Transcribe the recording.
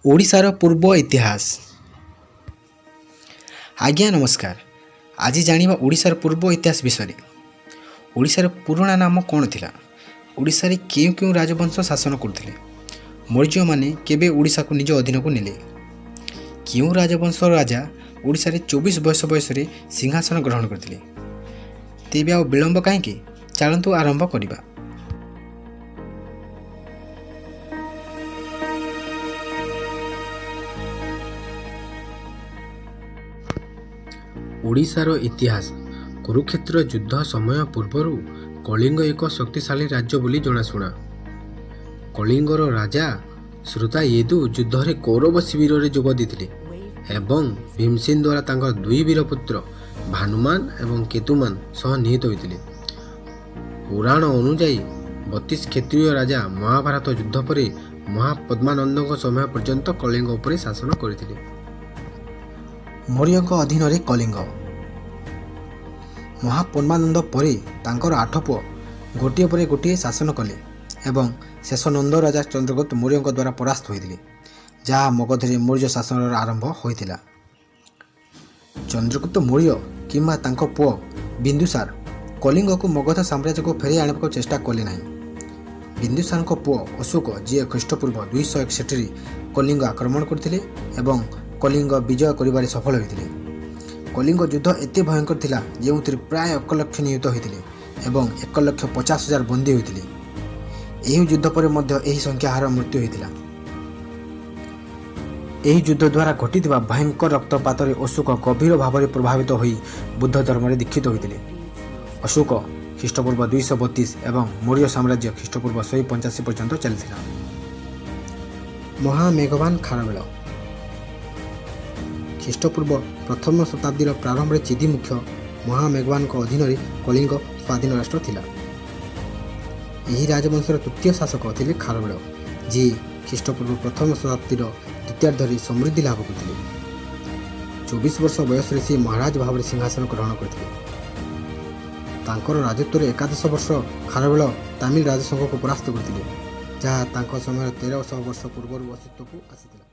ଓଡ଼ିଶାର ପୂର୍ବ ଇତିହାସ। ଆଜ୍ଞା ନମସ୍କାର। ଆଜି ଜାଣିବା ଓଡ଼ିଶାର ପୂର୍ବ ଇତିହାସ ବିଷୟରେ। ଓଡ଼ିଶାର ପୁରୁଣା ନାମ କ'ଣ ଥିଲା? ଓଡ଼ିଶାରେ କେଉଁ କେଉଁ ରାଜବଂଶ ଶାସନ କରୁଥିଲେ? ମୌର୍ଯ୍ୟମାନେ କେବେ ଓଡ଼ିଶାକୁ ନିଜ ଅଧୀନକୁ ନେଲେ? କେଉଁ ରାଜବଂଶର ରାଜା ଓଡ଼ିଶାରେ 24 ବର୍ଷ ବୟସରେ ସିଂହାସନ ଗ୍ରହଣ କରିଥିଲେ? ତେବେ ଆଉ ବିଳମ୍ବ କାହିଁକି? ଚାଲନ୍ତୁ ଆରମ୍ଭ କରିବା। ଓଡ଼ିଶାର ଇତିହାସ କୁରୁକ୍ଷେତ୍ର ଯୁଦ୍ଧ ସମୟ ପୂର୍ବରୁ କଳିଙ୍ଗ ଏକ ଶକ୍ତିଶାଳୀ ରାଜ୍ୟ ବୋଲି ଜଣାଶୁଣା। କଳିଙ୍ଗର ରାଜା ଶ୍ରୁତାୟେଦୁ ଯୁଦ୍ଧରେ କୌରବ ଶିବିରରେ ଯୋଗ ଦେଇଥିଲେ ଏବଂ ଭୀମସେନ ଦ୍ୱାରା ତାଙ୍କର ଦୁଇ ବୀରପୁତ୍ର ଭାନୁମାନ ଏବଂ କେତୁମାନ ସହ ନିହତ ହୋଇଥିଲେ। ପୁରାଣ ଅନୁଯାୟୀ 32 କ୍ଷତ୍ରିୟ ରାଜା ମହାଭାରତ ଯୁଦ୍ଧ ପରେ ମହାପଦ୍ମାନନ୍ଦଙ୍କ ସମୟ ପର୍ଯ୍ୟନ୍ତ କଳିଙ୍ଗ ଉପରେ ଶାସନ କରିଥିଲେ। ମୌର୍ଯ୍ୟଙ୍କ ଅଧୀନରେ କଳିଙ୍ଗ। ମହାପଦ୍ମାନନ୍ଦ ପରେ ତାଙ୍କର ଆଠ ପୁଅ ଗୋଟିଏ ପରେ ଗୋଟିଏ ଶାସନ କଲେ ଏବଂ ଶେଷ ନନ୍ଦ ରାଜା ଚନ୍ଦ୍ରଗୁପ୍ତ ମୌର୍ଯ୍ୟଙ୍କ ଦ୍ୱାରା ପରାସ୍ତ ହୋଇଥିଲେ, ଯାହା ମଗଧରେ ମୌର୍ଯ୍ୟ ଶାସନର ଆରମ୍ଭ ହୋଇଥିଲା। ଚନ୍ଦ୍ରଗୁପ୍ତ ମୌର୍ଯ୍ୟ କିମ୍ବା ତାଙ୍କ ପୁଅ ବିନ୍ଦୁସାର କଳିଙ୍ଗକୁ ମଗଧ ସାମ୍ରାଜ୍ୟକୁ ଫେରାଇ ଆଣିବାକୁ ଚେଷ୍ଟା କଲେ ନାହିଁ। ବିନ୍ଦୁସାରଙ୍କ ପୁଅ ଅଶୋକ, ଯିଏ ଖ୍ରୀଷ୍ଟପୂର୍ବ 261ରେ କଳିଙ୍ଗ ଆକ୍ରମଣ କରିଥିଲେ ଏବଂ କଳିଙ୍ଗ ବିଜୟ କରିବାରେ ସଫଳ ହୋଇଥିଲେ। କଳିଙ୍ଗ ଯୁଦ୍ଧ ଏତେ ଭୟଙ୍କର ଥିଲା, ଯେଉଁଥିରେ ପ୍ରାୟ 1 ଲକ୍ଷ ନିହତ ହୋଇଥିଲେ ଏବଂ 1,50,000 ବନ୍ଦୀ ହୋଇଥିଲେ। ଏହି ଯୁଦ୍ଧ ପରେ ମଧ୍ୟ ଏହି ସଂଖ୍ୟା ହାର ମୃତ୍ୟୁ ହୋଇଥିଲା। ଏହି ଯୁଦ୍ଧ ଦ୍ୱାରା ଘଟିଥିବା ଭୟଙ୍କର ରକ୍ତପାତରେ ଅଶୋକ ଗଭୀର ଭାବରେ ପ୍ରଭାବିତ ହୋଇ ବୁଦ୍ଧ ଧର୍ମରେ ଦୀକ୍ଷିତ ହୋଇଥିଲେ। ଅଶୋକ ଖ୍ରୀଷ୍ଟପୂର୍ବ 232 ଏବଂ ମୌର୍ଯ୍ୟ ସାମ୍ରାଜ୍ୟ ଖ୍ରୀଷ୍ଟପୂର୍ବ 185 ପର୍ଯ୍ୟନ୍ତ ଚାଲିଥିଲା। ମହାମେଘବାନ ଖାରବେଳ। ଖ୍ରୀଷ୍ଟପୂର୍ବ ପ୍ରଥମ ଶତାବ୍ଦୀର ପ୍ରାରମ୍ଭରେ ଚେଦି ମୁଖ୍ୟ ମହାମେଘବାନଙ୍କ ଅଧୀନରେ କଳିଙ୍ଗ ସ୍ୱାଧୀନ ରାଷ୍ଟ୍ର ଥିଲା। ଏହି ରାଜବଂଶର ତୃତୀୟ ଶାସକ ଥିଲେ ଖାରବେଳ, ଯିଏ ଖ୍ରୀଷ୍ଟପୂର୍ବ ପ୍ରଥମ ଶତାବ୍ଦୀର ଦ୍ୱିତୀୟାର୍ଦ୍ଧରେ ସମୃଦ୍ଧି ଲାଭ କରିଥିଲେ। 24 ବର୍ଷ ବୟସରେ ସେ ମହାରାଜ ଭାବରେ ସିଂହାସନ ଗ୍ରହଣ କରିଥିଲେ। ତାଙ୍କର ରାଜତ୍ୱର ଏକାଦଶ ବର୍ଷ ଖାରବେଳ ତାମିଲ ରାଜସଂଘକୁ ପରାସ୍ତ କରିଥିଲେ, ଯାହା ତାଙ୍କ ସମୟର 1300 ବର୍ଷ ପୂର୍ବରୁ ଅସ୍ତିତ୍ୱକୁ ଆସିଥିଲା।